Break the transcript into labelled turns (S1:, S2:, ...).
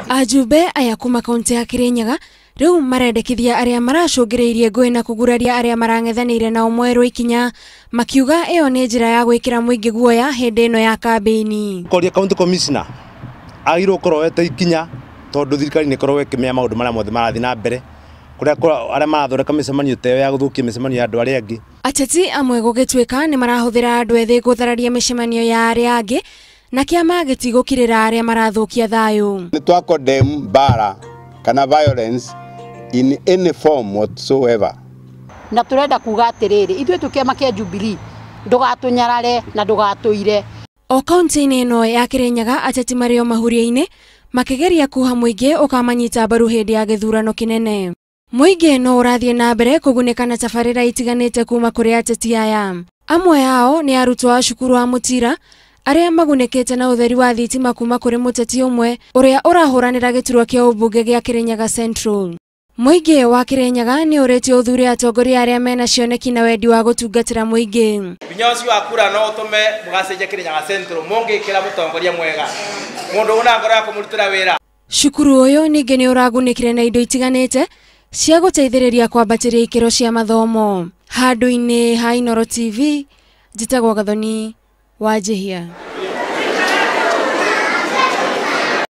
S1: Ajumbe aya kuma kaunti ya Kirinyaga riu marendekithia aria maracũngĩrĩirie ngũĩ na kũguraria aria marang'ethanĩire nao mwerũ ikinya, makiuga ĩyo nĩ njĩra ya gwĩkĩra mũingĩ guoya hĩndĩ ĩno ya kambĩini.
S2: Koria county commissioner agĩrĩirwo gũkorwo oete ikinya tondũ thirikari nĩ ĩkoragwo ĩkĩmenya maũndũ marĩa mothe marathiĩ na mbere kũrĩa arĩa marathondeka mĩcemanio ta ĩyo ya gũthũkia mĩcemanio ya andũ arĩa angĩ.
S1: Ateti amwe gũgĩtuĩka nĩ marahũthĩra andũ ethĩ gũthararia mĩcemanio ya arĩa angĩ na kĩama gĩtigũkirĩra arĩa marathũkia thayũ.
S3: Nĩ twa condemn mbara kana violence in any form whatsoever.
S4: Na turenda kuga atiriri, ithuĩ twĩ kĩama kĩa Jubilee, ndũgatũnyarare na ndũgatũire.
S1: O kaunti-inĩ ĩno ya Kirinyaga ateti marĩ o mahuria-inĩ makĩgeria kuha mũingĩ ũkamanyita mbaru hĩndĩ ya gĩthurano kĩnene. Mũingĩ no ũrathiĩ na mbere kũgunĩka na tabarĩra itiganĩte kuma kũrĩ ateti aya. Amwe ao nĩ arutwo a cukuru wa Mũtira arĩa magunĩkĩte na ũtheri wa thitima kuma kũrĩ mũteti ũmwe ũrĩa ũrahũranĩra gĩturwa kĩa ũmbunge gĩa Kirinyaga Central. Mũingĩ wa Kirinyaga nĩ ũrĩtie ũthure atongoria arĩa mena cioneki na wendi wa gũtungatĩra mũingĩ.
S5: Binya ũcio wa kura no ũtũme mũgacenjia Kirinyaga Central mũngĩkĩra mũtongoria mwega, mũndũ una ngoro ya kũmũrutĩra wĩra.
S1: Cukuru ũyũ ningĩ nĩ ũragunĩkire na indo itiganĩte cia gũteithĩrĩria kwambatĩria ikĩro cia mathomo. Handũ-inĩ ha Inooro TV, njĩtagwo Gathoni Wanjihia.